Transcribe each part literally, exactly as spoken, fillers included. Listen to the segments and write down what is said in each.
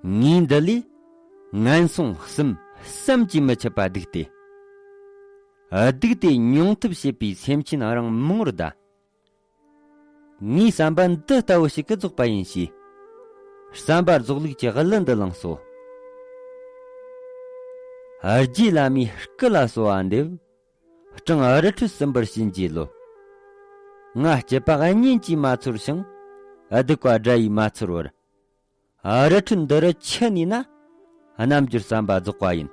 ངས་འདི་ལས་ངན་སོང་གསུམ་བསམ་གྱིས་མི་ཁྱབ་པ་སྡིག་སྟེ། སྡིག་དེ་མྱོང་ཐབས་བྱེད་པའི་སེམས་ཅན་རང་མང་བར་གདའ། ངའི་བསམ་པ་འདི་ལྟ་བུ་ཞིག་གིས་རྫོགས་པ་ཡིན་ཞེས། བསམ་པ་རྫོགས་ལུགས་ཀྱི་གླུ་འདི་བླངས་སོ། རྗེ་བླ་མའི་སྐུ་ལ་གསོལ་བ་འདེབས། སྤྲང་རི་ཁྲོད་སུམ་པར་བྱིན་གྱིས་རློབས། ང་སྐྱིད་པ་གཉེན་གྱིས་མ་ཚོར་ཞིང་། སྡིག་པ་དགྲ་ཡིས་མ་ཚོར་བར། རི་ཁྲོད་འདི་རུ་ཁྱེར་ནུས་ན། རྣལ་འབྱོར་བསམ་པ་རྫོགས་པ་ཡིན།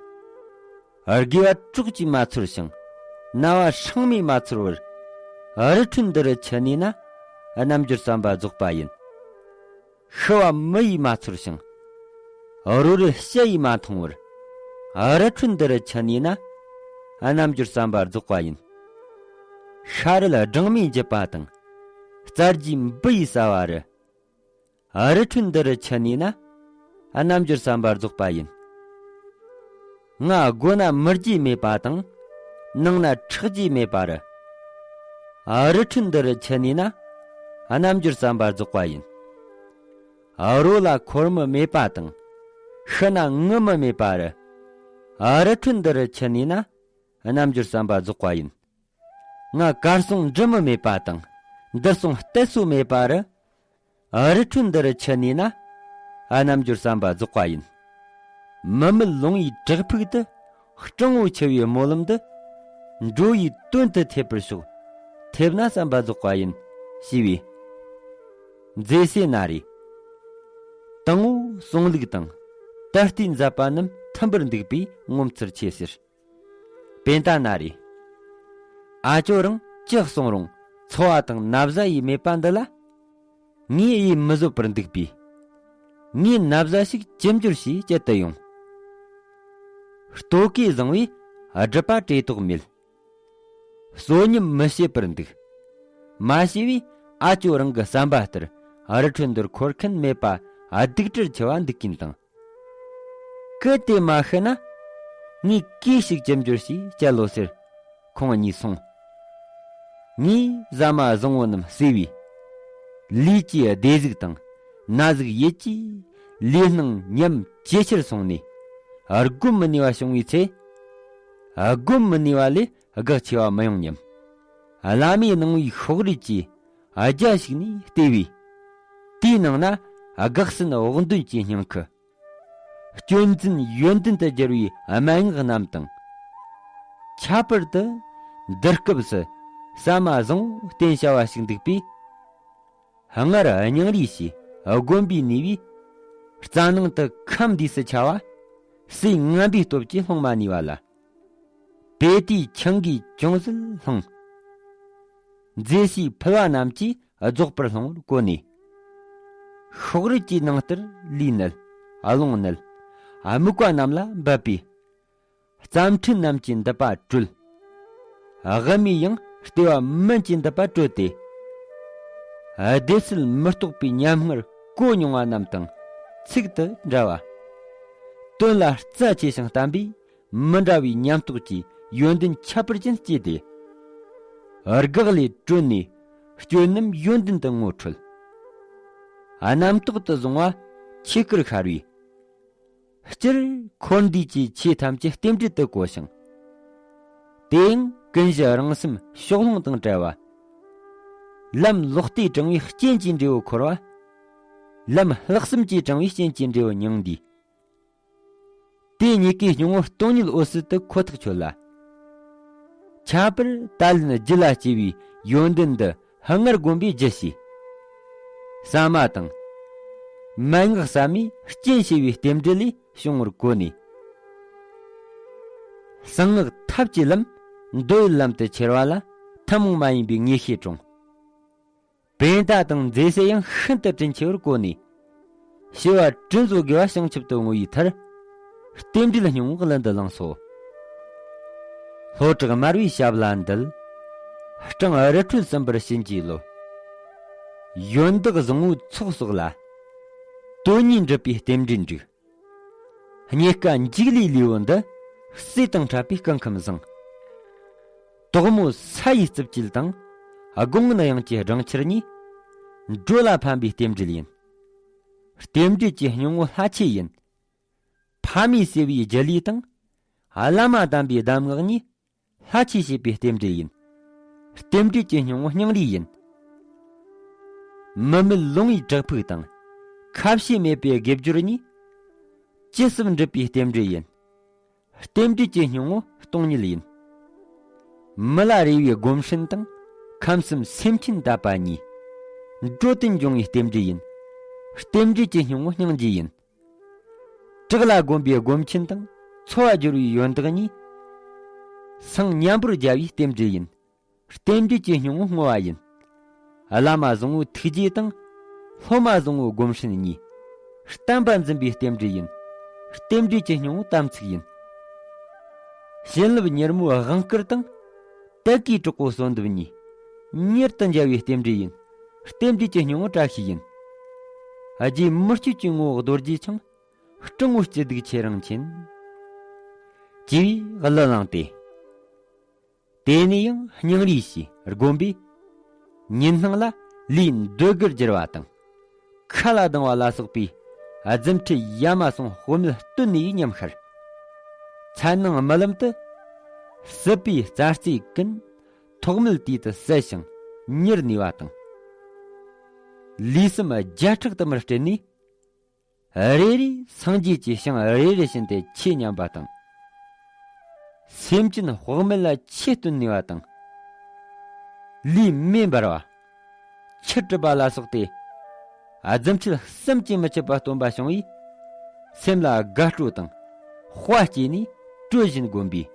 དགེ་བ་གྲོགས་ཀྱིས་མ་ཚོར་ཞིང་། རྣ་བ་སྲང་མོས་མ་ཚོར་བར། རི་ཁྲོད་འདི་རུ་ཁྱེར་ནུས་ན། རྣལ་འབྱོར་བསམ་པ་རྫོགས་པ་ཡིན། ཤི་བ་མི་ཡིས་མ་ཚོར་ཞིང་། རོ་རུལ་ཤ་ཡིས་མ་འཐུང་བར། རི་ཁྲོད་འདི་རུ་ཁྱེར་ནུས་ན། རྣལ་འབྱོར་བསམ་པ་རྫོགས་པ་ཡིན། ཤ་རུལ་སྦྲང་མས་འཇིབ་པ་དང་། རྩྭ་རྒྱུས་འབུ་ཡིས་ཟ་བ་རུ། རི་ཁྲོད་འདི་རུ་ཁྱེར་ནུས་ན། རྣལ་འབྱོར་བསམ་པ་རྫོགས་པ་ཡིན། ང་སྒོ་ན་མི་རྒྱུས་མེད་པ་དང་། ནང་ན་ཁྲག་རྒྱུས་མེད་པ་རུ། རི་ཁྲོད་འདི་རུ་ཁྱེར་ནུས་ན། རྣལ་འབྱོར་བསམ་པ་རྫོགས་པ་ཡིན། རོ་ལ་འཁོར་མི་མེད་པ་དང་། ཤི་ན་ངུ་མི་མེད་པ་རུ། རི་ཁྲོད་འདི་རུ་ཁྱེར་ནུས་ན། རྣལ་འབྱོར་བསམ་པ་རྫོགས་པ་ཡིན། ང་གར་སོང་འབྲི་མི་མེད་པ་དང་། འདིར་སོང་གཏད་སོ་མེད་པ་རུ། རི་ཁྲོད་འདི་རུ་ཁྱེར་ནུས་ན། རྣལ་འབྱོར་བསམ་པ་རྫོགས་པ་ཡིན། མི་མེད་ལོང་བའི་བྲག་ཕུག་ཏུ། སྤྲང་བོ་འཆི་བའི་སྨོན་ལམ་འདི། འགྲོ་བའི་དོན་དུ་ཐེབས་པར་ཤོག། ཐེབས་ན་བསམ་པ་རྫོགས་པ་ཡིན། ཞེས་པས། མཛེས་སེ་ན་རེ། དང་བོ་གསུང་ལུགས་དང་། ད་ལྟའི་མཛད་པ་རྣམས་མཐུན་པར་འདུག་པས་ངོ་མཚར་ཆེ་ཟེར། པེན་ཏ་ན་རེ། ཨ་ཅོ་རང་ཅི་གསུང་རུང་འཚོ་བ་དང་ན་བཟའ་ཡིས་མེད་པ་འདི་ལ། ངས་ཡིད་མི་བཟོད་པར་འདུག་པས། ངས་ན་བཟའ་ཞིག་ཅི་འབྱོར་ཞེས་བསྐྱལ་དུ་ཡོང་། ལྟོ་གོས་བཟང་བས་སྒྲིབ་པ་བྲལ་དོགས་མེད། གསོན་ཉམས་མི་བྱེད་པར་འདུག། མ་ཤེས་པས་ཨ་ཅོ་རང་གི་བསམ་པ་ལྟར་རི་ཁྲོད་འདིར་འཁོར་མཁན་མེད་པ་སྡུག་སྤྲུལ་ཆེ་བ་འདུག་གིན་དང་། གལ་ཏེ་མ་ཤི་ན། ངས་གོས་ཤིག་ཅི་འབྱོར་ཞེས་བསྐྱལ་ལོ་ཟེར། ཁོང་གཉིས་སོང་། ངས་ཟ་མ་བཟང་བོ་རྣམས་ཟོས་པས། ལུས་ཀྱི་བདེ་གཟུགས་དང་ན་ཟུག་ཡིད་ཀྱི་ལུས་སྣང་ཉམས་ཇེ་ཆེར་སོང་ནས། སྒོམ་མི་ནུས་པ་བྱུང་བའི་ཚེ། སྒོམ་མི་ནུས་པ་ལས་དགག་ཆེ་བ་མི་ཡོང་སྙམ། བླ་མའི་གནང་བའི་ཤོག་རིལ་གྱི་རྒྱ་ཞིག་ནས་བལྟས་པས། དེའི་ནང་ན་དགག་སེན་འོག་འདོན་གྱི་སྙིང་ཁུ། སྐྱོན་འཛིན་ཡོན་ཏན་དུ་སྦྱར་བའི་སྨྲེ་སྔགས་རྣམས་དང་། ཁྱད་པར་དུ་འདི་སྐབས་སུ་ཟ་མ་བཟང་བསྟེན་བྱ་བ་ཞིག་འདུག་པས། སྔར་སྙིང་རུས་བྱས་སྒོམ་པའི་ནུས་པས། རྩ་ནང་དུ་ཁམས་འདུས་སུ་ཆ་བ། ཟས་ངན་པའི་སྟོབས་ཀྱིས་སློང་མ་ནུས་པ་ལ། དེ་དུས་ཆང་གིས་ཅུང་ཟད་བསླངས། མཛེས་སའི་ཕུལ་བ་རྣམས་ཀྱིས་རྫོགས་པར་བསླང་བར་གོ་ནས། ཤོག་རིལ་གྱི་ནང་ལྟར་ལུས་མནལ། རླུང་མནལ། སྨུག་པ་རྣམས་ལ་འབབ་པས། རྩ་ཕྲན་རྣམས་ཀྱི་མདུད་པ་བཀྲོལ། དབུ་མའི་ཡང་ལྟེ་བ་མན་གྱི་མདུད་པ་བཀྲོལ་ཏེ། བདེ་སྲིད་མི་རྟོག་པའི་ཉམས་ངར་གོ་མྱོང་བ་རྣམས་དང་ཚིག་ཏུ་འདྲ་བ། དོན་ལ་རྩ་ཆེ་ཞིང་བརྟན་པས། མི་འདྲ་བའི་ཉམས་རྟོགས་ཀྱི་ཡོན་ཏན་ཁྱད་པར་ཅན་སྐྱེས་ཏེ། དགག་ལས་གྲོལ་ནས་སྐྱོན་རྣམས་ཡོན་ཏན་དུ་ངོ་འཕྲོད། རྣམ་རྟོག་ཏུ་བཟུང་བ་ཆོས་སྐུར་ཤར་བས། སྤྱིར་འཁོར་འདས་ཀྱི་ཆོས་ཐམས་ཅད་རྟེན་འབྲེལ་དུ་གོ་ཞིང་། དེ་ཡང་ཀུན་གཞི་རང་སེམས་ཕྱོགས་ལྷུང་དང་བྲལ་བ། ལམ་ལོག་ལྟས་དྲངས་པའི་རྐྱེན་གྱིས་འབྲས་བུ་འཁོར་བ། ལམ་ལྷག་བསམ་གྱིས་དྲངས་པའི་རྐྱེན་གྱིས་འབྲས་བུ་མྱང་འདས། དེ་གཉིས་ཀའི་སྙིང་པོ་སྟོང་ཉིད་འོད་གསལ་དུ་ཁོ་ཐག་ཆོད་ལ། ཁྱད་པར་ད་ལན་རྒྱུད་ལ་སྐྱེ་བའི་ཡོན་ཏན་འདི་སྔར་བསྒོམས་པས་རྒྱུད་བྱས། ཟ་མ་དང་། མན་ངག་ཟབ་མོས་རྐྱེན་བྱས་པའི་རྟེན་འབྲེལ་ལས་བྱུང་བར་གོ་ནས། གསང་སྔགས་ཐབས་ཀྱི་ལམ་འདོད་ཡུལ་ལམ་དུ་ཁྱེར་བ་ལ་ཐུན་མོང་མ་ཡིན་པའི་ངེས་ཤེས་འདྲོངས། པེན་ཏ་དང་མཛེས་སེ་ཡང་ཤིན་ཏུ་དྲིན་ཆེ་བར་གོ་ནས། ཞི་བ་དྲིན་གཟོ་དགེ་བ་བྱང་ཆུབ་ཏུ་བསྔོ་བའི་མཐར། རྟེན་འབྲེལ་སྙིང་པོ་གླུ་འདི་བླངས་སོ། ལྷོ་བྲག་དམར་བའི་ཞབས་ལ་འདུད། སྤྲང་རི་ཁྲོད་སུམ་པར་བྱིན་གྱིས་རློབས། ཡོན་བདག་བཟང་བོའི་ཚོགས་གསོག་ལ། དོན་གཉིས་འགྲུབ་པའི་རྟེན་འབྲེལ་འགྲིག། རྙེད་དཀའ་འཇིགས་ལུས་ལུས་པོ་འདི། བསོད་དང་ཕྲད་པའི་སྐུ་ཁམས་བཟང་། དོག་མོ་ས་ཡི་རྩུབ་དཀྱིལ་དང་། དགུང་ངན་དབྱངས་ཀྱི་སྦྲང་ཆར་གཉིས། འགྲོ་ལ་ཕན་པའི་རྟེན་འབྲེལ་ཡིན། རྟེན་འབྲེལ་གྱི་སྙིང་པོ་ལྷ་ཆོས་ཡིན། ཕ་མས་གསོས་པའི་རྒྱུ་ལུས་དང་། བླ་མ་དམ་པའི་གདམས་ངག་གཉིས། ལྷ་ཆོས་བྱེད་པའི་རྟེན་འབྲེལ་ཡིན། རྟེན་འབྲེལ་གྱི་སྙིང་བོ་སྙིང་རུས་ཡིན། མི་མེད་ལོང་བའི་བྲག་ཕུག་དང་། ཁ་ཕྱེ་མེད་པའི་དགེ་སྦྱོར་གཉིས། ཇི་སྲིད་འགྲུབ་པའི་རྟེན་འབྲེལ་ཡིན། རྟེན་འབྲེལ་གྱི་སྙིང་བོ་སྟོང་ཉིད་ཡིན། མི་ལ་རས་པའི་སྒོམ་སྲན་དང་། ཁམས་གསུམ་སེམས་ཅན་དད་པ་གཉིས། འགྲོ་དོན་འབྱུང་བའི་རྟེན་འབྲེལ་ཡིན། རྟེན་འབྲེལ་གྱི་སྙིང་བོ་སྙིང་རྗེ་ཡིན། བྲག་ལ་བསྒོམ་པའི་སྒོམ་ཆེན་དང་། འཚོ་བ་སྦྱོར་བའི་ཡོན་བདག་གཉིས། སངས་མཉམ་པོར་རྒྱལ་བའི་རྟེན་འབྲེལ་ཡིན། རྟེན་འབྲེལ་གྱི་སྙིང་བོ་བསྔོ་བ་ཡིན། བླ་མ་བཟང་བོའི་ཐུགས་རྗེ་དང་། སློབ་མ་བཟང་བོའི་སྒོམ་སྲན་གཉིས། བསྟན་པ་འཛིན་པའི་རྟེན་འབྲེལ་ཡིན། རྟེན་འབྲེལ་གྱི་སྙིང་བོ་དམ་ཚིག་ཡིན། བྱིན་རླབས་ཉེར་མོའི་དབང་བསྐུར་དང་། དད་གུས་གྲོགས་པོ་གསོལ་འདེབས་གཉིས། མྱུར་དུ་མཇལ་བའི་རྟེན་འབྲེལ་ཡིན། རྟེན་འབྲེལ་གྱི་སྙིང་བོ་བཀྲ་ཤིས་ཡིན། རྗེ་མི་བསྐྱོད་ཀྱི་ངོ་བོ་རྡོ་རྗེ་འཆང་། སྤྲང་བོ་སྐྱིད་སྡུག་ཁྱེད་རང་མཁྱེན། ཅེས་པའི་གླུ་བླངས་ཏེ། དེ་ནས་ཡང་སྙིང་རུས་ཞེས་སྒོམ་པས། ཉིན་སྣང་ལ་ལུས་འདོད་དགུར་གྱུར་བ་དང་། ཁ་ལ་ལྡང་བ་ལ་སོགས་པའི་རྫུ་འཕྲུལ་ཡ་མ་ཟུང་དཔག་མེད་སྟོན་ནས་ཉམས་ཤར། མཚན་ནང་རྨི་ལམ་དུ། སྲིད་པའི་རྩྭ་རྩེ་ཀུན། ཐོག་མེད་དུས་དུ་ཟད་ཞིང་མྱུར་ནུས་པ་དང་། ལུས་སེམས་བརྒྱ་ཕྲག་དུ་མར་སྤྲུལ་ནས། རེ་རེ་སངས་རྒྱས་ཀྱི་ཞིང་རེ་རེ་བཞིན་ཏེ་ཆོས་ཉན་པ་དང་། སེམས་ཅན་དཔག་མེད་ལ་ཆོས་སྟོན་ནུས་པ་དང་། ལུས་མེ་འབར་བ། ཆུ་འབྲུབ་པ་ལ་སོགས་ཏེ། རྫུ་འཕྲུལ་བསམ་གྱིས་མི་ཁྱབ་པ་སྟོན་པ་བྱུང་བས། སེམས་ལ་དགའ་སྤྲོ་དང་། དཔའ་སྐྱེས་ནས་སྤྲོ་བཞིན་བསྒོམས་པས།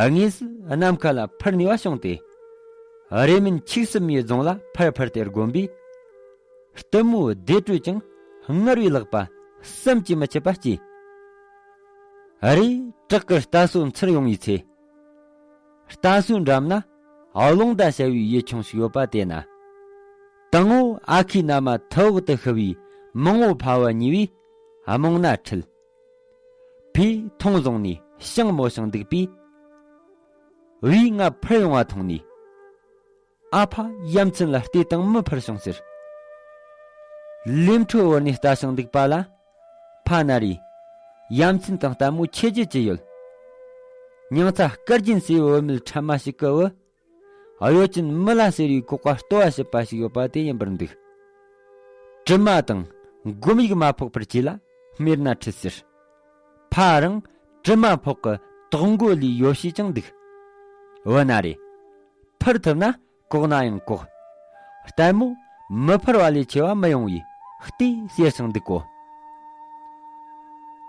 དངོས་སུ་ནམ་མཁའ་ལ་འཕུར་ནུས་པ་བྱུང་སྟེ། རེ་མིན་འཆུག་སྲིབ་མའི་རྫོང་ལ་འཕུར་འཕུར་ཏེ་བསྒོམས་པས། གཏུམ་མོའི་བདེ་དྲོད་ཀྱང་སྔར་བས་ལྷག་པ་བསམ་གྱིས་མི་ཁྱབ་པ་སྐྱེས། རེས་བྲག་གི་རྟ་སོ་འཚིར་ཡོང་བའི་ཚེ། རྟ་སོའི་འགྲམ་ན་རླུང་རྟ་བྱ་བའི་ཡུལ་ཆུང་ཞིག་ཡོད་པ་དེ་ན། དང་པོ་ཨ་ཁུའི་མནའ་མ་ཐུ་འོག་ཏུ་ཤི་བའི་མང་བོ་ཕ་བུ་གཉིས་པོས་རྨོངས་ན་ཁྲིད། ཕས་མཐོང་བཟུང་ནས་ཤིང་རྨོ་ཞིང་འདུག་པས། བུས་ང་འཕུར་ཡོང་བ་མཐོང་ནས། ཨ་ཕ་ཡ་མཚན་ལ་བལྟས་དང་མི་འཕུར་བྱུང་ཟེར། ལས་འཕྲོ་བོར་ནས་ལྟ་ཞིང་འདུག་པ་ལ། ཕ་ན་རེ། ཡ་མཚན་དང་ལྟད་མོ་ཆེ་རྒྱུ་ཅི་ཡོད། མྱང་ཚ་སྐར་རྒྱན་ཟེར་བའི་བུད་མེད་ཕྲ་མ་ཞིག་གི་བུ། གཡོ་ཅན་མི་ལ་ཟེར་བའི་ལྐོག་པ་ལྟོ་བ་བྱེད་པ་ཞིག་ཡོད་པ་དེ་ཡིན་པར་འདུག། དྲི་མ་དང་སྒོམ་ཡིག་མ་ཕོག་པར་གྱིས་ལ་སྨྲས་ན་ཁྲིད་ཟེར། ཕ་རང་དྲི་མ་ཕོག་གི་དོགས་མགོ་ལས་ཡོ་བྱད་ཀྱང་འདུག། བུ་ན་རེ། འཕུར་ཐུབ་ན་གོག་ན་ཡང་གོག། ལྟད་མོ་མི་འཕུར་བ་ལས་ཆེ་བ་མི་ཡོང་བས་ལྟས་ཟེར་ཞིང་འདུག་གོ།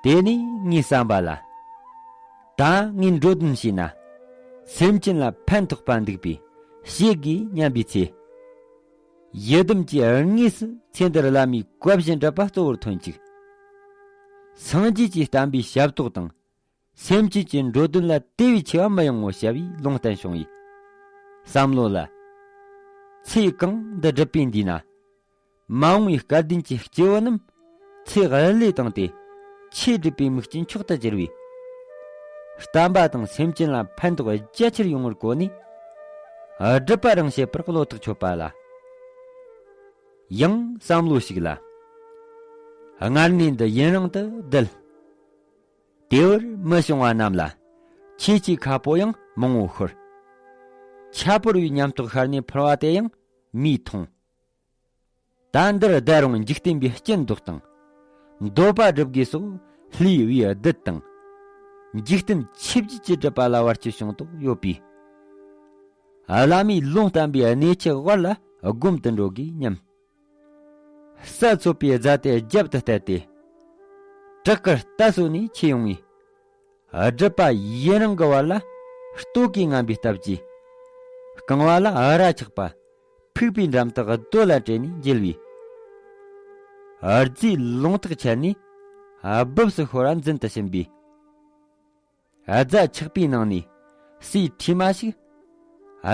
དེ་ནས་ངའི་བསམ་པ་ལ། ད་ངས་འགྲོ་དོན་བྱས་ན། སེམས་ཅན་ལ་ཕན་ཐོགས་པ་འདུག་པས་བྱེད་དགོས་སྙམ་པའི་ཚེ། ཡི་དམ་གྱིས་དངོས་སུ་ཚེ་འདིར་བླ་མའི་བཀའ་བཞིན་སྒྲུབ་པ་གཙོ་བོར་ཐོན་ཅིག། སངས་རྒྱས་ཀྱི་བསྟན་པའི་ཞབས་ཏོག་དང་། སེམས་ཅན་གྱི་འགྲོ་དོན་ལ་དེ་བས་ཆེ་བ་མི་ཡོང་ངོ་ཞེས་པའི་ལུང་བསྟན་བྱུང་བས། བསམ་བློ་ལ། ཚེ་གང་འདི་སྒྲུབ་པའི་འདུས་ན། མ་འོངས་པའི་སྐལ་ལྡན་གྱི་སྐྱེ་བོ་རྣམས་ཚེ་དབུལ་ལས་བཏང་སྟེ་ཆོས་སྒྲུབ་པའི་མིག་རྐྱེན་མཆོག་ཏུ་གྱུར་བས། བསྟན་པ་དང་སེམས་ཅན་ལ་ཕན་ཐོགས་རྒྱ་ཆེར་ཡོང་བར་གོ་ནས། སྒྲུབ་པ་རང་བྱེད་པར་བློ་ཐག་ཆོད་པ་ལ། ཡང་བསམ་བློ་ཞིག་ལ། སྔར་ནས་འདི་ཡུན་རིང་དུ་བསྡད། དེ་བར་མི་བྱུང་བ་རྣམས་ལ། ཆེ་ཆེ་ཁ་སྤོ་ཡང་མང་བོ་ཤོར། ཁྱད་པར་བའི་ཉམས་རྟོགས་ཤར་ནས་འཕུར་བ་དེ་ཡང་མིས་མཐོང་། ད་འདིར་བསྡད་རུང་འཇིག་རྟེན་པའི་སྐྱིད་སྡུག་དང་། འདོད་པ་སྒྲུབ་དགོས་སོགས་ལྷའི་བུའི་བདུད་དང་། འཇིག་རྟེན་ཆོས་བརྒྱད་ཀྱི་སྒྲུབ་པ་ལ་བར་ཆད་བྱུང་དོགས་ཡོད་པས། བླ་མའི་ལུང་བསྟན་པའི་གནས་ཆེ་བར་ལ་སྒོམ་དུ་འགྲོ་དགོས་སྙམ། ས་འཚོ་པའི་རྫ་དེ་རྒྱབ་ཏུ་བལྟས་ཏེ། བྲག་གི་རྟ་སོ་ནས་ཆས་ཡོང་བས། སྒྲུབ་པ་ཡུན་རིང་གི་བར་ལ་ལྟོ་གོས་ངན་པའི་སྟབས་ཀྱིས། རྐང་བ་ལ་རྭ་ཆག་པ། ཕུག་པའི་འགྲམ་དུ་རྡོ་ལ་དྲིལ་ནས་འགྱེལ་བས། རྫས་ལུང་ཐག་ཆད་ནས་སྦུབས་སུ་ཤོར་བ་འཛིན་དུ་ཕྱིན་པས། རྫ་ཆག་པའི་ནང་ནས་སའི་ཁྲིས་མ་ཞིག་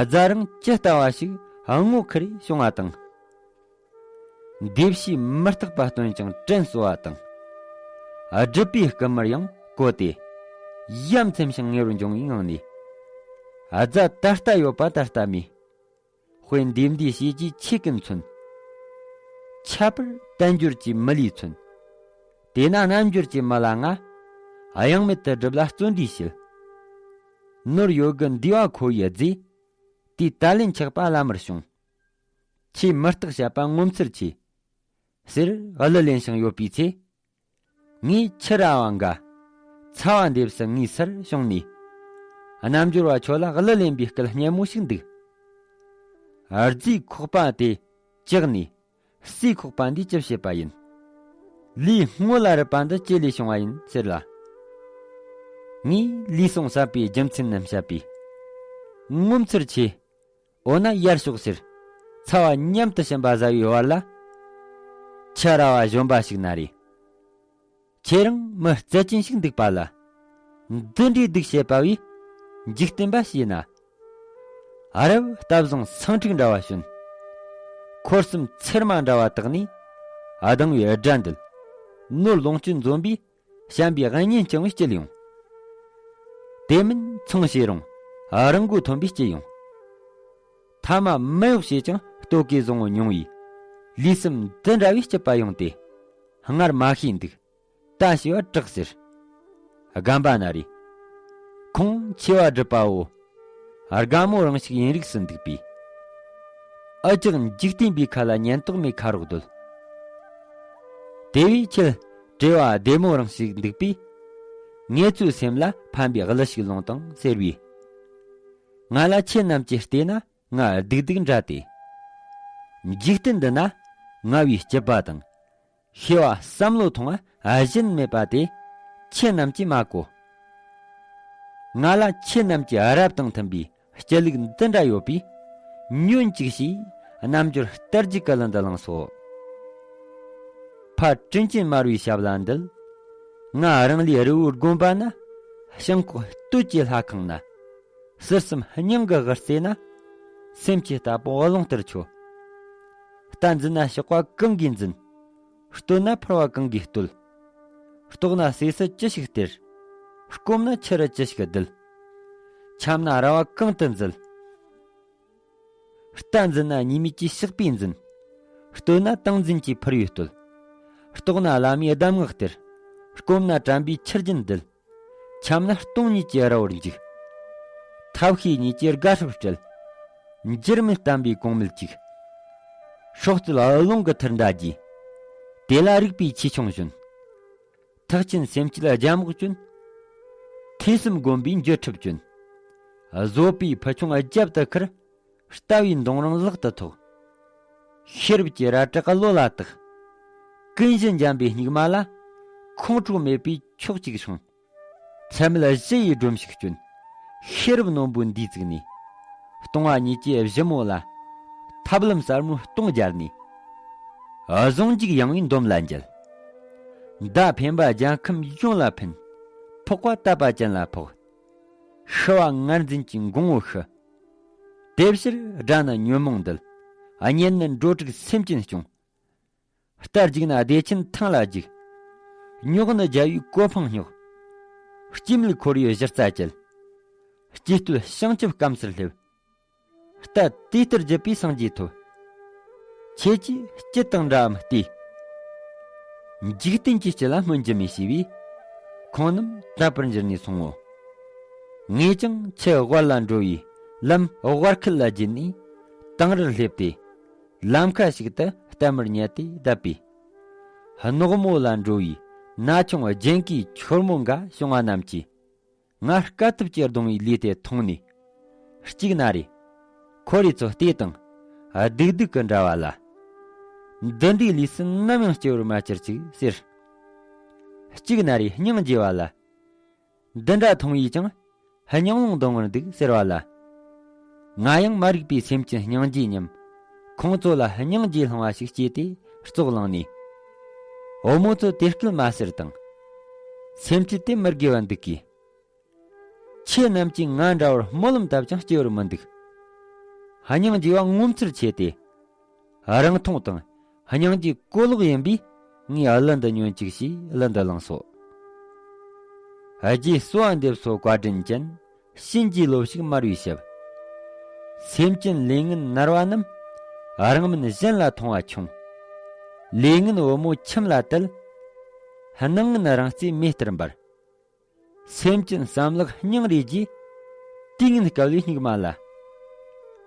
རྫ་རང་ཇི་ལྟ་བ་ཞིག་སྔོ་ཁེར་བྱུང་བ་དང་། འདི་ཕྱིས་མི་རྟག་པ་སྟོན་ཅིང་དྲིན་གསོ་བ་དང་། སྒྲུབ་པའི་བསྐུལ་མར་ཡང་གོ་སྟེ། ཡ་མཚན་ཞིང་ངེས་པར་འབྱུང་བའི་ངང་ནས། རྫ་ད་ལྟ་ཡོད་པ་ད་ལྟ་མེད། དཔེ་འདི་འདི་ཞེས་ཀྱི་ཆེ་ཀུན་མཚོན། ཁྱད་པར་དལ་འབྱོར་གྱི་མི་ལུས་མཚོན། དེས་ན་རྣལ་འབྱོར་གྱི་མི་ལ་ང་། གཡེང་མེད་དུ་སྒྲུབ་ལ་བརྩོན་འགྲུས་བྱེད། ནོར་ཡོད་དགུ་འདུས་པ་ཁོ་ཡི་རྫས། དེའི་ད་ལན་ཆགས་པ་བླ་མར་བྱུང་། ཁྱེད་མི་རྟག་བཤད་པ་ངོ་མཚར་ཆེ། ཟེར་གླུ་ལེན་བཞིན་ཡོད་པའི་ཚེ། ངས་ཁྱི་ར་བ་འགའ། ཚ་བ་འདེབས་སུ་ངའི་སར་བྱུང་ནས། རྣལ་འབྱོར་བ་ཁྱོད་ལ་གླུ་ལེན་པའི་སྐད་སྙན་མོ་ཞིག་འདུག། རྫས་ཁོག་པ་དེ་བཅག་ནས། རྩིས་ཁོག་པ་འདིས་ཅི་བྱེད་པ་ཡིན། ལུས་སྔོ་ལ་རུབ་པ་འདི་ཅི་ལས་བྱུང་བ་ཡིན་ཟེར་ལ། ངས་ལུས་ཟུངས་ཟད་པའི་རྒྱུ་མཚན་རྣམས་བཤད་པས། ངོ་མཚར་ཆེ། འོ་ན་ཡར་ཤོག་ཟེར། ཚ་བ་མཉམ་དུ་ཕྱིན་པ་ཟ་བའི་བར་ལ། ཁྱི་ར་བ་གཞོན་པ་ཞིག་ན་རེ། ཁྱེད་རང་མི་རྩལ་ཅན་ཞིག་འདུག་པ་ལ། འདི་འདྲའི་སྡུག་བྱེད་པ་བས་འཇིག་རྟེན་པ་ཞེ་ན། ཨ་རབ་སྟབས་བཟང་སང་ཁྲིག་འདྲ་བ་བྱོན། འཁོར་གསུམ་ཚེར་མ་འདྲ་བ་དག་ནས་ཨ་དང་བའི་དགྲ་འདུལ། ནོར་ལོངས་སྤྱོད་འཛོམས་པས་བྱམས་པའི་གཉེན་བསྐྱངས་པའི་སྐྱིད་ཡོང་། དེ་མིན་ཚོང་བྱེད་རུང་རང་མགོ་ཐོན་པའི་སྐྱིད་ཡོང་། ཐ་མ་མི་གཡོག་བྱས་ཀྱང་ལྟོ་གོས་བཟང་བོ་མྱོང་བས། ལུས་སེམས་འདི་འདྲ་བའི་སྐྱིད་པ་ཡོང་སྟེ། སྔར་མ་ཤེས་འདུག། ད་ཤེས་པ་དྲག་ཟེར། རྒན་པ་ན་རེ། ཁོང་ཆེ་བ་སྒྲུབ་པའོ། རྒན་མོ་རང་ཞིག་ཡིན་རིགས་སུ་འདུག་པས། ཨ་ཅག་འཇིག་རྟེན་པའི་ཁ་ལ་ཉན་རྟོག་མེད་ཁ་རོག་སྡོད། དེ་བས་ཁྱེད་བྲེལ་བ་བདེ་མོ་རང་ཞིག་འདུག་པས། ངེད་ཚོའི་སེམས་ལ་ཕན་པའི་གླུ་ཞིག་ལོངས་དང་ཟེར་བས། ང་ལ་ཁྱེད་རྣམས་ཀྱིས་བལྟས་ན། ང་སྡུག་སྡུག་འདྲ་སྟེ། འཇིག་རྟེན་འདི་ན་ང་བའི་སྐྱིད་པ་དང་། ཤེས་པ་བསམ་བློ་ཐོང་བ་གཞན་མེད་པ་དེ་ཁྱེད་རྣམས་ཀྱིས་མ་གོ། ང་ལ་ཁྱེད་རྣམས་ཀྱི་རབ་དང་མཐུན་པའི་སྐྱིད་ལུགས་འདི་འདྲ་ཡོད་པས། ཉོན་ཅིག་ཞེས་རྣལ་འབྱོར་གཏེར་གྱི་ཀུན་སློང་འདི་བླངས་སོ། ཕ་དྲིན་ཅན་མར་བའི་ཞབས་ལ་འདུད། ང་རང་ལས་རི་བོའི་དགོན་པ་ན། ཞིང་ཁོག་སྟོད་ཀྱི་ལྷ་ཁང་ན། ཟུར་གསུམ་སྙིང་གི་དབུར་རྩེ་ན། སེམས་ཀྱི་རྟ་པོ་རླུང་ལྟར་འཕྱོ། རྟ་འཛིན་ན་གཤོག་པ་གང་གིས་འཛིན། བསྟོད་ན་ཕུར་བ་གང་གིས་བསྟོད། རྟོག་ན་ཟས་སུ་ཅི་ཞིག་སྟེར། སྐོམ་ན་ཆུ་རུ་ཅི་ཞིག་བསྡུ། འཁྱམ་ན་ར་བ་གང་དུ་འཛུལ། རྟ་འཛིན་ན་ཉེས་མེད་ཀྱི་ཕྱག་པས་འཛིན། བསྟོད་ན་ཏིང་འཛིན་གྱི་ཕུར་བས་བསྟོད། རྟོག་ན་བླ་མའི་གདམས་ངག་སྟེར། སྐོམ་ན་དྲན་པའི་ཆུ་རྒྱུན་འདུལ། འཁྱམས་ན་སྟོང་ཉིད་ཀྱི་ར་བར་འཇུག། ཐབས་ཤེས་ཉིད་ཀྱི་དགའ་སྲབ་སྤྲུལ། འགྱུར་མེད་བསྟན་པའི་གོང་མིལ་གཅིག། སྲོག་རྩོལ་རླུང་གི་ཐུར་མདའ་རྒྱས། དེ་ལ་རིག་པའི་ཆེ་ཆུང་བྱོན། ཐེག་ཆེན་སེམས་བསྐྱེད་རྒྱལ་མག་བྱོན། ཐོས་བསམ་སྒོམ་པའི་འགྱུ་འཕྲུལ་བྱོན། བཟོད་པའི་ཕུ་ཆུང་རྒྱབ་ཏུ་ཁུར། ལྟ་བའི་མདུང་རིང་ལག་ཏུ་ཐོགས། ཤེས་རབ་ཀྱི་རལ་གྲི་གློ་ལ་བཏགས། ཀུན་གཞི་འཇམ་པའི་སྙིགས་མ་ལ། ཁོང་ཁྲོ་མེད་པའི་ཕྱོགས་གཅིག་སྲུང་། ཚད་མེད་བཞི་ཡི་སྒྲོམ་ཞིག་བསྐྱོན། ཤེས་རབ་རྣོན་པོའི་འདུས་བཙུགས་ནས། སྟོང་བ་ཉིད་ཀྱི་གཞི་མོ་ལ། ཐབས་ལམ་གསར་མོའི་སྟོང་སྦྱར་ནས། གཟུངས་འཇུག་ཡང་བའི་འདོམ་ལ་འཇལ། མདའ་འཕེན་པ་རྒྱལ་ཁམས་ཡོངས་ལ་འཕེན། ཕོག་པ་དད་པ་ཅན་ལ་ཕོག། ཤི་བ་ངར་འཛིན་གྱི་འགོང་བོ་ཤི། དེ་ཕྱིར་དགྲ་ནི་ཉོན་མོངས་འདུལ། གཉེན་ནི་འགྲོ་དྲུག་སེམས་ཅན་སྐྱོང་། རྟ་རྒྱུག་ན་བདེ་ཆེན་ཐང་ལ་རྒྱུག། རྙོག་ནི་རྒྱལ་བའི་གོ་འཕང་སྙོག། སྐྱེད་མེད་འཁོར་བའི་གཞི་རྩ་བཅད། སྐྱེ་སྟོད་བྱང་ཆུབ་སྐམ་སར་སླེབས། རྟ་དེ་ལྟར་བརྒྱུད་པས་སངས་རྒྱས་ཐོབ། ཁྱེད་ཀྱིས་སྐྱིད་དང་འདྲའམ་ལྟོས། འཇིག་རྟེན་གྱི་སྐྱིད་ལ་སྨོན་རྒྱུ་མེད་ཞེས་པས། ཁོང་རྣམས་དད་པར་འགྱུར་ནས་སོང་ངོ་། ངས་ཀྱང་ཁྱི་དབལ་ལ་འགྲོ་བའི་ལམ་དབལ་ཁུལ་ལ་བརྒྱུད་ནས་དང་རུར་སླེབས་ཏེ། ལམ་ཁ་ཞིག་ཏུ་གཏའ་མར་ཉལ་ཏེ་བསྡད་པས། རྣོག་མོ་ལ་འགྲོ་བའི་ན་ཆུང་རྒྱན་གོས་འཁྱོར་མོ་འགའ་བྱུང་བ་རྣམས་ཀྱིས། ང་དཀའ་ཐུབ་ཀྱིས་རྡུང་བའི་ལུས་དེ་མཐོང་ནས། གཅིག་ན་རེ། ཁོ་རེ་ཚོ་བལྟས་དང་། སྡུག་སྡུག་གི་འདྲ་བ་ལ། འདི་འདྲའི་ལུས་སུ་ནམ་ཡང་སྐྱེ་བར་མ་གྱུར་ཅིག་ཟེར། གཅིག་ན་རེ་སྙིང་རྗེ་བ་ལ། འདི་འདྲ་མཐོང་བས་ཀྱང་སྙིང་རླུང་གདུང་བར་འདུག་ཟེར་བ་ལ། ང་ཡང་མ་རིག་པའི་སེམས་ཀྱི་སྙིང་རྗེ་ཉམས། ཁོང་ཚོ་ལ་སྙིང་རྗེ་བསླངས་པ་ཞིག་སྐྱེས་ཏེ་བཙོག་ལངས་ནས། བུ་མོ་ཚོ་དེ་སྐད་མ་ཟེར་དང་། སེམས་ཁྲལ་དེ་མི་དགེ་བ་འདུག་གིས། ཁྱེད་རྣམས་ཀྱིས་ང་འདྲ་བར་སྨོན་ལམ་བཏབ་ཀྱང་སྐྱེ་བར་མི་འདུག། སྙིང་རྗེ་བ་ངོ་མཚར་ཆེ་སྟེ། རང་མཐོང་དང་སྙིང་རྗེ་གོ་ལོག་ཡིན་པས། ངས་གླུ་འདི་ཉོན་ཅིག་ཞེས་གླུ་འདི་བླངས་སོ། རྗེ་གསོལ་བ་འདེབས་སོ་བཀའ་དྲིན་ཅན། གཤིན་རྗེའི་བློ་ཞིག་མར་བའི་ཞབས། སེམས་ཅན་ལས་ངན་ནར་བ་རྣམས། རང་མིན་གཞན་ལ་མཐོང་བ་ཆུང་། ལས་ངན་བུ་མོ་ཁྱིམ་ལ་དལ། སྣང་ངན་རང་རྩེ་མེ་ལྟར་འབར། སེམས་ཅན་བསམ་ལེགས་སྙིང་རེ་རྗེ། དུས་ངན་བསྐལ་བའི་སྙིགས་མ་ལ།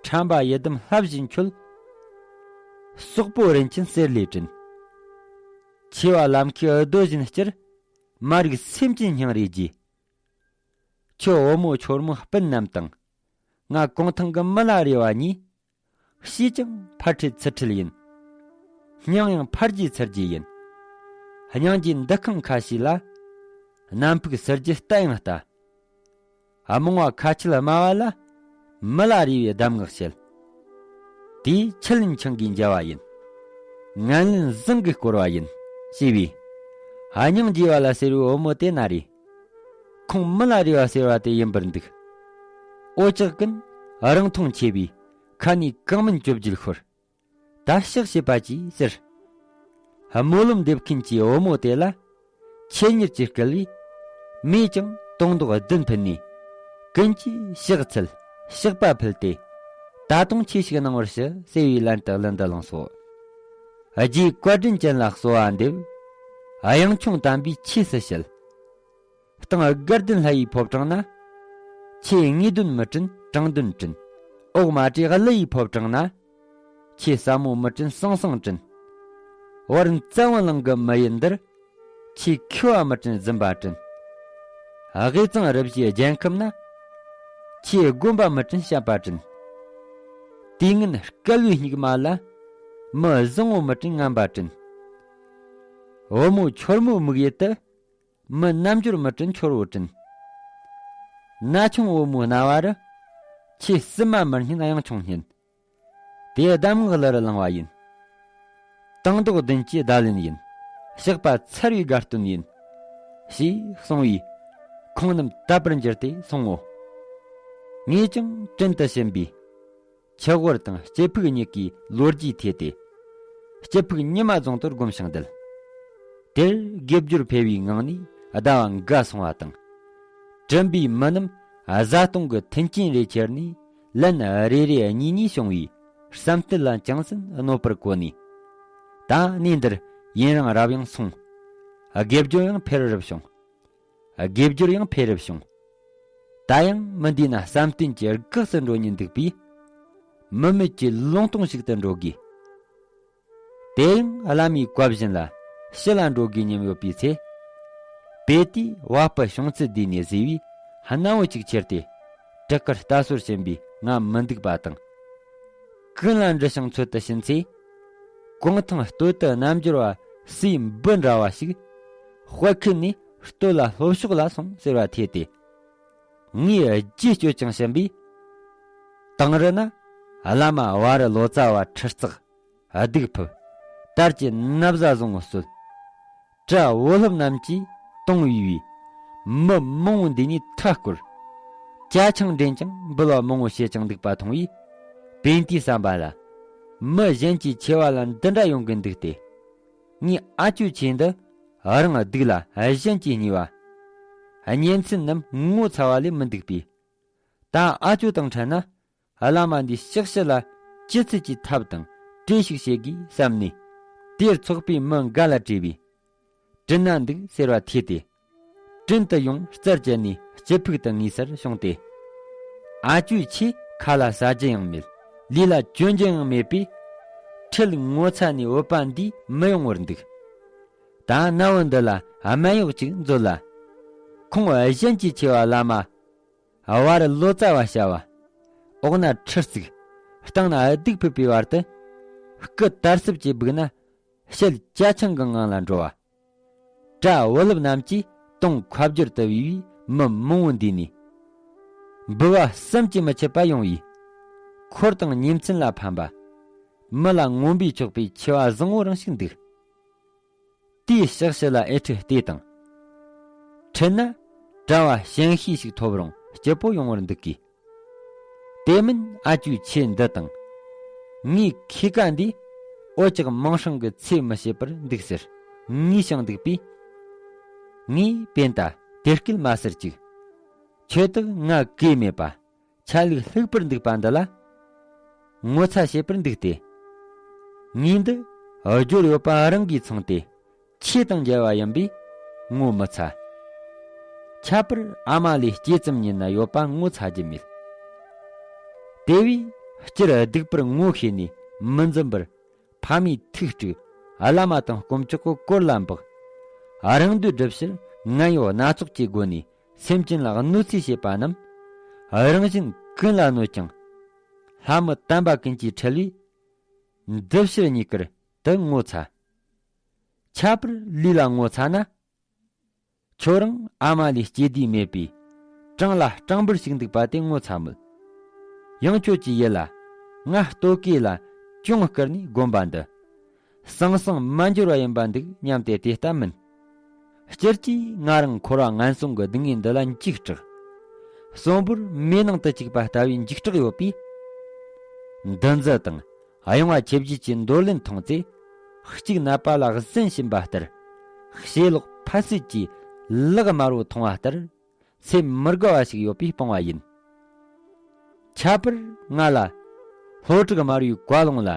ཁྲམ་པ་ཡི་དམ་ལྷ་བཞིན་ཁྱོད། སོག་པོ་རིན་ཆེན་གསེར་ལས་བྲིན། ཆེ་བ་ལམ་ཁའི་རྡོ་བཞིན་སྤྱར། མ་རིག་སེམས་ཅན་སྙིང་རེ་རྗེ། ཁྱོད་བུ་མོ་ཁྱོར་མོ་སྤུན་རྣམས་དང་། ང་གུང་ཐང་གི་མི་ལ་རས་པ་གཉིས། བྱས་ཀྱང་ཕར་ཁྲིད་ཚུར་ཁྲིད་ཡིན། སྙིང་ཡང་ཕར་རྒྱས་ཚུར་རྒྱས་ཡིན། སྙིང་རྗེ་འདུ་ཁང་ཁ་ཤས་ལ། གནམ་ཕུག་ཟུར་རྒྱུ་ལྟ་ཡང་ལྟ། རྨོངས་པ་ཁ་ཆད་སྨྲ་བ་ལ། མི་ལ་རས་པའི་གདམས་ངག་བཤད། དེས་ཆུ་ལེན་ཆང་གིས་འཇལ་བ་ཡིན། ངན་ལེན་བཟང་གིས་བསྐོར་བ་ཡིན། ཞེས་པས། སྙིང་རྗེ་བ་ལ་ཟེར་བའི་བུ་མོ་དེ་ན་རེ། ཁོང་མི་ལ་རས་པ་ཟེར་བ་དེ་ཡིན་པར་འདུག་འོ་ཅག་ཀུན་རང་མཐོང་ཆེ་བས་ཁ་ནས་གང་མིན་བཅོ་བརྒྱད་ཤོར། ད་ཕྱག་བྱེད་པ་གྱིས་ཟེར། སྨོན་ལམ་འདེབས་མཁན་གྱི་བུ་མོ་དེ་ལ། ཆེད་གཉེར་གྱིས་བསྐུལ་བས། མོས་ཀྱང་དུང་མདོག་བདུན་ཕུལ་ནས། ཀུན་གྱིས་ཕྱག་འཚལ་ཕྱག་པ་ཕུལ་ཏེ། ད་དུང་ཆོས་ཤིག་གནང་བར་ཞུ་ཟེར་བའི་ལན་དུ་གླུ་འདི་བླངས་སོ། རྗེ་བཀའ་དྲིན་ཅན་ལ་གསོལ་བ་འདེབས། གཡང་ཆུང་དམ་པའི་ཆོས་སུ་བཤད། སྟེང་དགའ་ལྡན་ལྷ་ཡི་ཕོ་བྲང་ན། ཆེས་ངེས་དོན་མི་དྲན་དྲང་དོན་དྲན། འོག་མ་བྲེ་ཀླུ་ཡི་ཕོ་བྲང་ན། ཆེས་ཟབ་མོ་མི་དྲན་ཟང་ཟིང་དྲན། བར་རྩ་བ་ལང་གི་མི་ཡུལ་འདིར། ཆེས་མཁས་པ་མི་དྲན་རྫུན་པ་དྲན། དབུས་གཙང་རུ་བཞིའི་རྒྱལ་ཁམས་ན། ཆེས་དགོན་པ་མི་དྲན་བཤད་པ་དྲན། དུས་ངན་བསྐལ་བའི་སྙིགས་མ་ལ། མི་བཟང་བོ་མི་དྲན་ངན་པ་དྲན། བུ་མོ་ཁྱོར་མོའི་དམིགས་ཡུལ་དུ། མི་རྣལ་འབྱོར་མི་དྲན་ཁྱོར་བོ་དྲན། ན་ཆུང་བུ་མོའི་རྣ་བ་རུ། ཆེས་སྲིད་མ་མི་སྙན་གཡང་ཆུང་སྙན། དེའི་གདམས་ངག་གླུ་རུ་བླངས་པ་ཡིན། དང་མདོག་བདུན་གྱི་བརྡ་ལན་ཡིན། བཤགས་པ་ཚར་བའི་དགའ་སྟོན་ཡིན། ཞེས་གསུངས་པས། ཁོང་རྣམས་དད་པར་འགྱུར་ཏེ་སོང་ངོ་། ངས་ཀྱང་དྲིན་དུ་ཕྱིན་པས། ཆུ་དབོར་དང་སྐྱིད་ཕུག་གཉིས་ཀའི་ལོ་རྒྱུས་ཐོས་ཏེ། སྐྱིད་ཕུག་ཉི་མ་རྫོང་དུ་སྒོམ་ཞིང་བསྡད། དེར་དགེ་སྦྱོར་འཕེལ་བའི་ངང་ནས་ཟླ་བ་འགའ་སོང་བ་དང་། དྲིན་པའི་མི་རྣམས་བཟའ་བཏུང་གི་མཐུན་རྐྱེན་རེ་ཁྱེར་ནས་ལན་རེ་རེ་གཉིས་གཉིས་བྱུང་བའི་བསམ་གཏན་ལ་ཅུང་ཟད་གནོད་པར་གོ་ནས། ད་གནས་འདིར་ཡུན་རིང་རབ་ཡང་སོང་། དགེ་སྦྱོར་ཡང་འཕེལ་རབ་བྱུང་། དགེ་སྦྱོར་ཡང་འཕེལ་རབ་བྱུང་། ད་ཡང་མི་འདི་ན་བསམ་གཏན་གྱི་གེགས་སུ་འགྲོ་ཉེན་འདུག་པས། མི་མེད་ཀྱི་ལུང་སྟོང་ཞིག་ཏུ་འགྲོ་དགོས། དེ་ཡང་བླ་མའི་བཀའ་བཞིན་ལ་ཕྱི་ལ་འགྲོ་དགོས་སྙམ་ཡོད་པའི་ཚེ། དཔེ་དེས་བ་སྤུ་བྱུང་ཚུལ་འདི་ནས་གཟིགས་པས་སྣང་བ་གཅིག་ཁྱེར་ཏེ། བྲག་དཀར་རྟ་ཟོར་ཕྱིན་པས་ང་མི་འདུག་པ་དང་། ཀུན་ལ་འདྲི་ཞིང་འཚོལ་དུ་ཕྱིན་ཚེ། གུང་ཐང་སྟོད་དུ་རྣལ་འབྱོར་བ་སྲས་འབུ་འདྲ་བ་ཞིག་དཔལ་ཁུལ་ནས་སྟོད་ལ་ལྷོ་ཕྱོགས་ལ་སོང་ཟེར་བ་ཐོས་ཏེ། ངས་རྗེས་གཅོད་ཅིང་ཕྱིན་པས། དང་རི་ན་བླ་མ་བ་རི་ལོ་ཙཱ་བ་ཁྲི་བརྩེགས་གདུགས་ཕུབ། དར་གྱི་ན་བཟའ་བཟང་བོ་གསོལ། གྲྭ་བུ་སློབ་རྣམས་ཀྱིས་དུང་བའི་བས། མི་མང་བོ་འདི་ནས་ཐག་བསྐོར། ཅ་ཆང་འདྲེན་ཀྱང་འབུལ་བ་མང་བོ་བྱེད་ཀྱང་འདུག་པ་མཐོང་བས། བན་དེའི་བསམ་པ་ལ། མི་གཞན་གྱི་ཆེ་བ་ལ་འདི་འདྲ་ཡོང་གི་འདུག་སྟེ། ངས་ཨ་ཅོ་ཆེ་འདི་རང་སྡུག་ལ་གཞན་གྱིས་བསྙས་པ། གཉེན་ཚན་རྣམས་ངོ་ཚ་བ་ལས་མི་འདུག་པས། ད་ཨ་ཅོ་དང་འཕྲད་ན། བླ་མ་འདིས་ཕྱག་ཕྱི་ལ་ཅི་ཚུལ་གྱི་ཐབས་དང་གྲོས་ཤིག་བྱེད་དགོས་བསམ་ནས། དེར་ཚོགས་པའི་མི་འགའ་ལ་དྲིས་པས། དྲིན་ན་འདུག་ཟེར་བ་ཐོས་ཏེ། དྲིན་དུ་ཡོང་རྩར་བཅད་ནས་སྐྱིད་ཕུག་ཏུ་ངེས་སར་བྱུང་སྟེ། ཨ་ཅོའི་ཆེ་ཁ་ལ་ཟ་རྒྱུ་ཡང་མེད། ལུས་ལ་གྱོན་རྒྱུ་ཡང་མེད་པས། ཁྲིད་ངོ་ཚ་ནས་བོད་པ་འདིས་མི་ཡོང་བར་འདུག་ད་གནའ་བོ་འདི་ལ་སྨན་གཡོག་ཅིག་མཛོད་ལ། ཁོང་གཞན་གྱི་ཆེ་བ་བླ་མ། བ་རི་ལོ་ཙཱ་བ་བྱ་བ། འོག་ན་ཁྲི་བརྩིགས། སྟེང་ན་གདུགས་ཕུབ་པའི་བར་དུ། སྐུ་དར་སྲབ་ཀྱི་སྦུག་ན། ཞལ་ཅ་ཆང་གི་ངང་ལ་འགྲོ་བ། གྲྭ་བུ་སློབ་རྣམས་ཀྱིས་དུང་ཁ་བསྒྱུར་དུ་བའི་མི་མང་བོ་འདུས་ནས། འབུལ་བ་བསམ་གྱིས་མི་ཁྱབ་པ་ཡོང་བས། འཁོར་དང་ཉིན་མཚན་ལ་ཕན་པ། མི་ལ་ངོམ་པས་ཆོག་པའི་ཆེ་བ་བཟང་བོ་རང་ཞིག་འདུག་དེའི་ཕྱག་ཕྱི་ལ་ཨེ་ཁྲི་ལྟོས་དང་། ཁྲིད་ན་གྲྭ་བ་ཞན་ཤོས་ཤིག་ཐོབ་རུང་སྐྱིད་པོ་ཡོང་བར་འདུག་གི། དེ་མིན་ཨ་ཅོའི་ཆེ་འདི་དང་། ངའི་ཁེ་ཀ་འདིས་འོ་ཅག་མིང་སྲིང་གི་ཚེ་མི་བྱེད་པར་འདུག་ཟེར་ངུས་ཤིང་འདུག་པས། ངས་བན་ད་དེ་སྐད་མ་ཟེར་ཅིག་ཁྱོད་དག་ང་གོས་མེད་པ། ཆ་ལུགས་ལྷུག་པར་འདུག་པ་འདི་ལ། ངོ་ཚ་བྱེད་པར་འདུག་སྟེ། ངའི་འདི་སྦྱོར་ཡོད་པ་རང་གིས་ཚང་སྟེ། ཆོས་དང་མཇལ་བ་ཡིན་པས། ངོ་མི་ཚ། ཁྱད་པར་ཨ་མ་ལས་སྐྱེས་ཙམ་ཉིད་ན་ཡོད་པ་ངོ་ཚ་རྒྱུ་མེད། དེ་བས་སྤྱིར་སྡིག་པར་ངོ་ཤེས་ནས་མི་འཛེམ་པར། ཕ་མའི་ཐུགས་དཀྲུགས། བླ་མ་དང་དཀོན་མཆོག་གི་དཀོར་ལ་འབག། རང་འདོད་སྒྲུབ་ཕྱིར་ངན་གཡོ་སྣ་ཚོགས་ཀྱི་སྒོ་ནས་སེམས་ཅན་ལ་གནོད་འཚེ་བྱེད་པ་རྣམས། རང་གཞན་ཀུན་ལ་གནོད་ཅིང་། ལྷ་མི་དམ་པ་ཀུན་གྱིས་ཁྲེལ་བས། འདི་ཕྱིར་རྙེད་བཀུར་དུ་ངོ་ཚ། ཁྱད་པར་ལུས་ལ་ངོ་ཚ་ན། ཁྱོད་རང་ཨ་མ་ལས་སྐྱེས་དུས་མེད་པས། སྤྲང་ལ་སྤྲང་འབུར་ཞིག་འདུག་པ་དེ་ངོ་ཚ་མོད། ཡང་ཁྱོད་ཀྱི་ཡིད་ལ། ང་ལྟོ་གོས་ལ་གྱོང་བསྐུར་ནས་དགོན་པ་འདི། ཟང་ཟིང་མ་འགྱུར་བ་ཡིན་པ་འདུག་སྙམ་སྟེ་དེ་ལྟ་མིན། སྤྱིར་གྱིས་ང་རང་འཁོར་བ་ངན་སོང་གི་སྡུག་བསྔལ་འདི་ལ་འཇིགས་སྐྲག། གསོན་པོར་མེ་ནང་དུ་བཅུག་པ་ལྟ་བུའི་འཇིགས་སྐྲག་ཡོད་པས། འདུ་འཛི་དང་གཡེང་བ་ཆེ་བརྒྱད་ཀྱི་འདོར་ལེན་མཐོང་ཚེ། གཅིག་ནད་པ་ལ་གཟན་བྱིན་པ་ལྟར། ཞེ་ལོག་ཕ་སེད་ཀྱིས་ལག་དམར་བོ་མཐོང་བ་ལྟར། སེམས་མི་དགའ་བ་ཞིག་ཡོད་པས་སྤོང་བ་ཡིན། ཁྱད་པར་ང་ལ། ལྷོ་བྲག་དམར་བོའི་བཀའ་ལུང་ལ།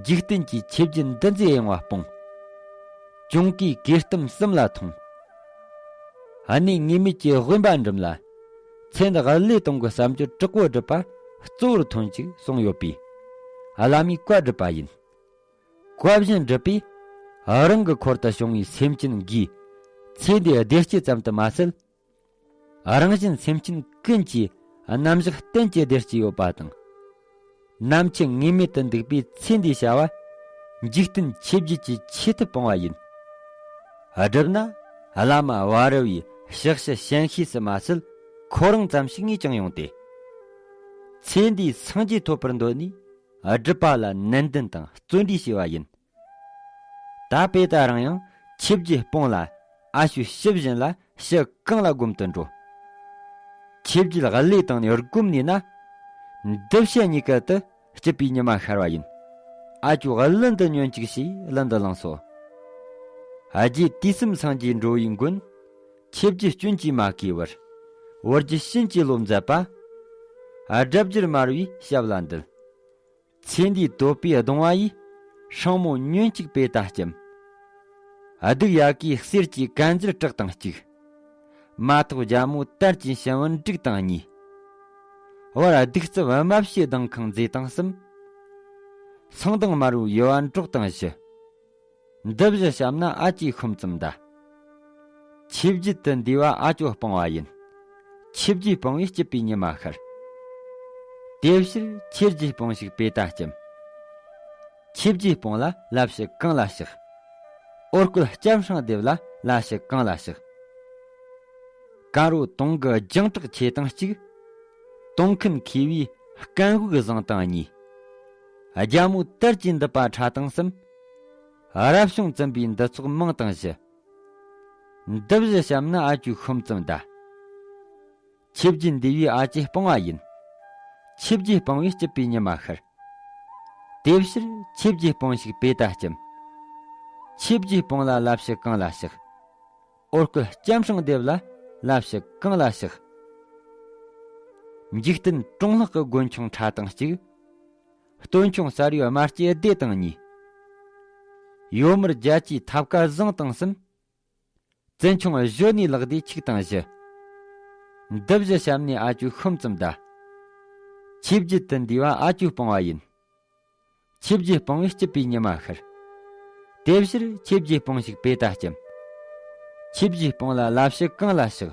འཇིག་རྟེན་གྱི་ཆོས་བརྒྱད་འདུ་འཛི་གཡེང་བ་སྤོང་། གྱོང་གུན་གོས་གཏམ་གསུམ་ལ་ཐོངས། གནས་ངེས་མེད་ཀྱི་དབེན་པ་འགྲིམ་ལ། ཚེ་འདི་བློས་གཏོང་གི་བསམ་སྦྱོར་དྲག་པོ་བསྒྲུབ་པ་གཙོ་བོར་ཐོན་ཅིག་གསུངས་ཡོད་པས། བླ་མའི་བཀའ་བསྒྲུབས་པ་ཡིན། བཀའ་བཞིན་བསྒྲུབས་པས། རང་གི་འཁོར་དུ་བྱུང་བའི་སེམས་ཅན་གྱིས། ཚེ་འདིའི་བདེ་སྐྱིད་ཙམ་དུ་མ་ཟད། རང་གཞན་སེམས་ཅན་ཀུན་གྱི་རྣམ་གཞག་གཏན་གྱི་བདེ་སྐྱིད་ཡོད་པ་དང་། ནམ་འཆི་ངེས་མེད་དུ་འདུག་པའི་ཚེ་འདིའི་བྱ་བ། འཇིག་རྟེན་ཆོས་བརྒྱད་ཀྱི་ཆེད་དུ་སྤོང་བ་ཡིན། བསྒྲུབས་ན། བླ་མ་བ་ར་བའི་ཕྱག་ཕྱི་ཞལ་ཤེས་སུ་མ་ཟད། ཁོ་རང་ཙམ་ཞིག་ངས་ཀྱང་ཡོང་སྟེ། ཚེ་འདིའི་སངས་རྒྱས་ཐོབ་པར་འདོད་ནས། སྒྲུབ་པ་ལ་ནན་ཏན་དང་བརྩོན་འགྲུས་བྱས་པ་ཡིན། ད་པེ་ད་རང་ཡང་ཆོས་བརྒྱད་སྤོང་ལ་ཨ་ཞུ་ཞུ་བཞིན་ལ་ཕྱི་གང་ལ་སྒོམ་དུ་འགྲོ། ཆོས་བརྒྱད་བློས་བཏང་ནས་སྒོམ་ནུས་ན། འདི་ཕྱི་གཉིས་ཀ་དུ་སྐྱིད་པའི་ཉི་མ་ཤར་བ་ཡིན། ཨ་ཅོ་གླིང་དུ་ཉོན་ཅིག་ཞེས་གླིང་དུ་ལངས་སོ། ཨ་རྒྱས་དུས་གསུམ་སངས་རྒྱས་འགྲོ་བའི་མགོན། ཆོས་བརྒྱད་སྐྱོན་གྱིས་མ་གོས་པར། བོད་ཀྱི་བྱིན་གྱིས་བརླབས་མཛད་པ། སྒྲ་བསྒྱུར་དམར་བའི་ཞབས་ལ་འདུད། ཚེ་འདིའི་དོགས་པའི་གདུང་བ་ཡིས། སྲིང་མོ་ཉོན་ཅིག་པེ་ད་སྐྱེམས། སྡུག་ཡ་གིའི་གསེར་གྱི་དཀར་འཛེར་བྲག་དང་གཅིག། མ་ཐོགས་རྒྱ་མོ་དར་གྱི་ཤིང་བུ་འབྲུག་དང་གཉིས། བར་གདུགས་རྩུབ་དམར་བཤད་ལྡིང་ཁང་མཛེས་དང་གསུམ། སང་དང་དམར་བོའི་ཡུ་བ་འབྲོག་དང་བཞི། འདི་བཞི་བཤམས་ན་ཨ་ཅེ་ཤོམ་ཙམ་གདའ། ཆོས་བརྒྱད་དུ་འདུས་པ་ཨ་ཅོ་སྤང་བ་ཡིན། ཆོས་བརྒྱད་སྤང་བས་སྐྱིད་པའི་ཉི་མ་ཤར། དེ་ཕྱིར་ཆོས་བརྒྱད་སྤོངས་ཤིག་པེ་ད་སྐྱེམས། ཆོས་བརྒྱད་སྤོང་ལ་ལ་ཕྱི་གང་ལ་ཕྱག། འོ་སྐོལ་ལྕམ་སྲང་སྡེབ་ལ་ལ་ཕྱི་གང་ལ་ཕྱག། ཀ་རོ་དུང་གི་རྒྱང་གྲགས་ཆེ་དང་གཅིག། དུང་མཁན་མཁས་པའི་རྐན་འོག་བཟང་དང་གཉིས། རྒྱ་མོ་དར་གྱི་འདུད་པ་ཕྲ་དང་གསུམ། རབ་བྱུང་བཙུན་པའི་འདུད་ཚོགས་མང་དང་བཞི། འདི་བཞི་བཤམས་ན་ཨ་ཅོའི་ཤོམ་ཙམ་གདའ། ཆོས་བརྒྱད་འདུས་པའི་ཨ་ཅེ་སྤང་བ་ཡིན། ཆོས་བརྒྱད་སྤང་བས་སྐྱིད་པའི་ཉི་མ་ཤར། དེ་ཕྱིར་ཆོས་བརྒྱད་སྤོངས་ཤིག་པེ་ད་སྐྱེམས། ཆོས་བརྒྱད་སྤོང་ལ་ལ་ཕྱི་གང་ལ་ཕྱག། འོ་སྐོལ་ལྕམ་སྲང་སྡེབ་ལ་ལ་ཕྱི་གང་ལ་ཕྱག། འཇིག་རྟེན་གྲོང་ལྷག་གི་དགོན་ཆུང་ཕྲ་དང་གཅིག། སྟོན་ཆུང་གསར་བའི་དམར་སྐྱེས་སྡེ་དང་གཉིས། ཡོ་མུར་རྒྱ་ཆེའི་ཐབ་ཀ་བཟང་དང་གསུམ། བཙན་ཆུང་གཞོན་ནུའི་ལག་སྡེ་ཆིག་དང་བཞི། འདི་བཞི་བཤམས་ནས་ཨ་ཅོའི་ཤོམ་ཙམ་གདའ། ཆོས་བརྒྱད་དུ་འདུས་པ་ཨ་ཅོ་སྤང་བ་ཡིན། ཆོས་བརྒྱད་སྤང་བས་སྐྱིད་པའི་ཉི་མ་ཤར། དེ་ཕྱིར་ཆོས་བརྒྱད་སྤོངས་ཤིག་པེ་ད་སྐྱེམས། ཆོས་བརྒྱད་སྤོང་ལ་ལ་ཕྱི་གང་ལ་ཕྱག།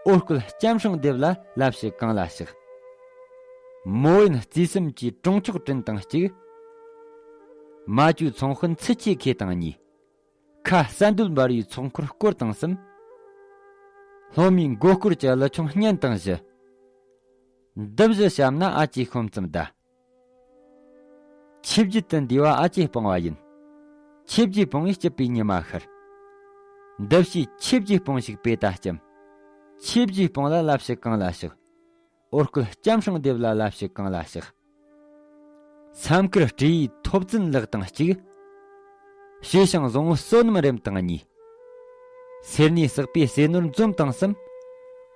འོ་སྐོལ་ལྕམ་སྲང་སྡེབ་ལ་ལ་ཕྱི་གང་ལ་ཕྱག། མོ་ཡིན་རྩིས་གསུམ་གྱི་གྲོང་ཆོག་དྲིན་དང་གཅིག། མ་ཅོའི་ཚོང་དཔོན་ཚུལ་ཆེ་ཁེ་དང་གཉིས། ཁ་གསལ་འདོད་འབར་བའི་ཚོགས་འཁོར་སྐོར་དང་གསུམ། སློབ་མའི་མགོ་སྐོར་གྱི་ཀླུ་ཆུང་སྙན་དང་བཞི། འདི་བཞི་བཤམས་ན་ཨ་ཅེ་ཤོམ་ཙམ་གདའ། ཆོས་བརྒྱད་དུ་འདུས་པ་ཨ་ཅེ་སྤང་བ་ཡིན། ཆོས་བརྒྱད་སྤོང་བས་སྐྱིད་པའི་ཉི་མ་ཤར། འདི་ཕྱིར་ཆོས་བརྒྱད་སྤོངས་ཤིག་པེ་ད་སྐྱེམས། ཆོས་བརྒྱད་སྤོང་ལ་ལ་ཕྱི་གང་ལ་ཕྱག། འོ་སྐོལ་ལྕམ་སྲང་སྡེབ་ལ་ལ་ཕྱི་གང་ལ་ཕྱག། ས་མཁར་སྤྲེའུའི་ཐོབ་བཙུན་ལག་དང་གཅིག། ཞེ་ཞང་བཟང་བོ་བསོད་ནམས་རེམ་དང་གཉིས། སེར་སྣའི་སག་པའི་ཟས་ནོར་འཛོམས་དང་གསུམ།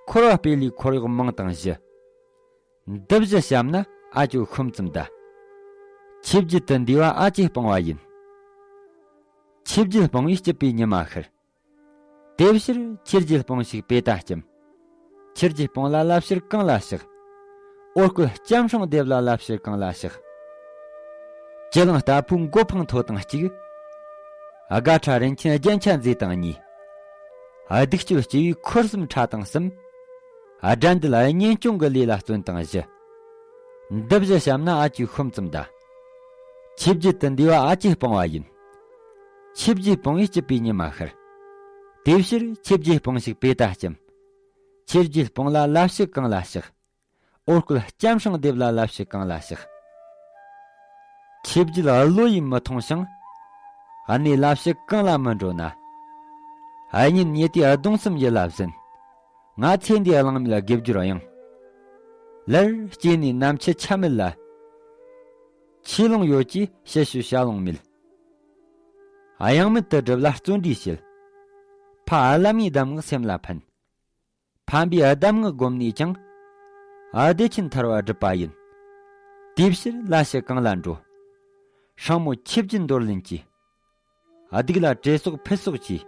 འཁོར་བ་སྤེལ་ལེའི་འཁོར་གཡོག་མང་དང་བཞི། འདི་བཞི་བཤམས་ན་ཨ་ཅོ་ཤོམ་ཙམ་གདའ། ཆོས་བརྒྱད་དུ་འདུས་པ་ཨ་ཅེ་སྤང་བ་ཡིན། ཆོས་བརྒྱད་སྤང་བས་སྐྱིད་པའི་ཉི་མ་ཤར། དེ་ཕྱིར་ཆོས་བརྒྱད་སྤངས་ཤིག་པེ་ཏ་ལྕམ། ཆོས་བརྒྱད་སྤངས་ལ་བསླབ་ཕྱིར་གང་ལ་གཤེགས། འོ་སྐོལ་ལྕམ་སྲང་སྡེབ་ལ་བསླབ་ཕྱིར་གང་ལ་གཤེགས། ཅི་ལང་ལྟ་བུའི་མགོ་འཕང་མཐོ་དང་གཅིག། དགའ་ཕྲ་རིན་ཆེན་རྒྱན་ཆ་མཛེས་དང་གཉིས། གདུགས་སྤྱོད་སྐྱེ་བོའི་འཁོར་གསུམ་ཕྲ་དང་གསུམ། དགྲ་འདུལ་གཉེན་སྐྱོང་གི་ལས་ལ་བརྩོན་དང་བཞི། འདི་བཞི་བཤམས་ན་ཨ་ཅེ་ཤོམ་ཙམ་གདའ། ཆོས་བརྒྱད་དུ་འདུས་པ་ཨ་ཅེ་སྤངས་པ་ཡིན། ཆོས་བརྒྱད་སྤངས་པས་སྐྱིད་པའི་ཉི་མ་ཤར། དེ་ཕྱིར་ཆོས་བརྒྱད་སྤངས་ཤིག་པེ་ཏ་ལྕམ། ཆོས་བརྒྱད་སྤངས་ལ་བསླབ་ཕྱིར་གང་ལ་གཤེགས། འོ་སྐོལ་ལྕམ་སྲང་སྡེབ་ལ་བསླབ་ཕྱིར་གང་ལ་གཤེགས། ཆོས་བརྒྱད་བློ་ཡིས་མི་ཐོངས་ཤིང་། གནས་བསླབ་ཕྱིར་གང་ལ་མི་འགྲོ་ན། གཉེན་ཉེ་དུས་གདུང་གསུམ་ཡིད་ལ་ཟིན། ང་ཚེ་འདིའི་གླེང་མོལ་དགེ་སྦྱོར་ཡང་། ལར་སྐྱེས་ནས་ནམ་འཆི་ཆ་མེད་ལ། ཆོས་ལོང་ཡོད་ཀྱིས་བཤད་ཞུ་བྱ་ལོང་མེད། གཡེང་མེད་དུ་སྒྲུབ་ལ་བརྩོན་འགྲུས་བྱེད། ཕ་བླ་མའི་གདམས་ངག་སེམས་ལ་ཕན། ཕན་པའི་གདམས་ངག་བསྒོམས་ནས་ཀྱང་། བདེ་ཆེན་ཐར་བ་སྒྲུབ་པ་ཡིན། དེ་ཕྱིར་བསླབ་ཕྱིར་གང་ལ་འགྲོ། སྲིང་མོ་ཆོས་བརྒྱད་འདོར་ལེན་གྱིས། སྡིག་ལ་བྲེ་སོགས་ཕུད་སོགས་ཀྱིས།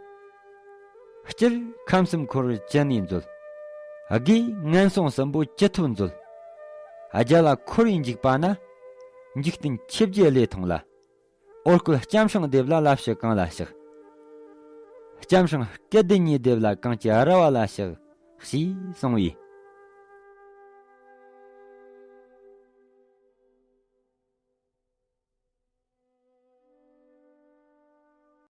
སྤྱིར་ཁམས་གསུམ་འཁོར་བར་ཅི་ནས་མཛོད། དགེ་ངན་སོང་གསུམ་པོ་ཅི་ཐུབ་མཛོད། རྒྱལ་ལ་འཁོར་བའི་འཇིགས་པ་ན། འཇིག་རྟེན་ཆོས་བརྒྱད་བློས་ཐོངས་ལ། འོ་སྐོལ་ལྕམ་སྲང་སྡེབ་ལ་བསླབ་ཕྱིར་གང་ལ་གཤེགས། ལྕམ་སྲང་སྐལ་ལྡན་ཉིད་སྡེབ་ལ་གང་གི་ར་བ་ལ་གཤེགས། ཞེས་གསུངས་པས།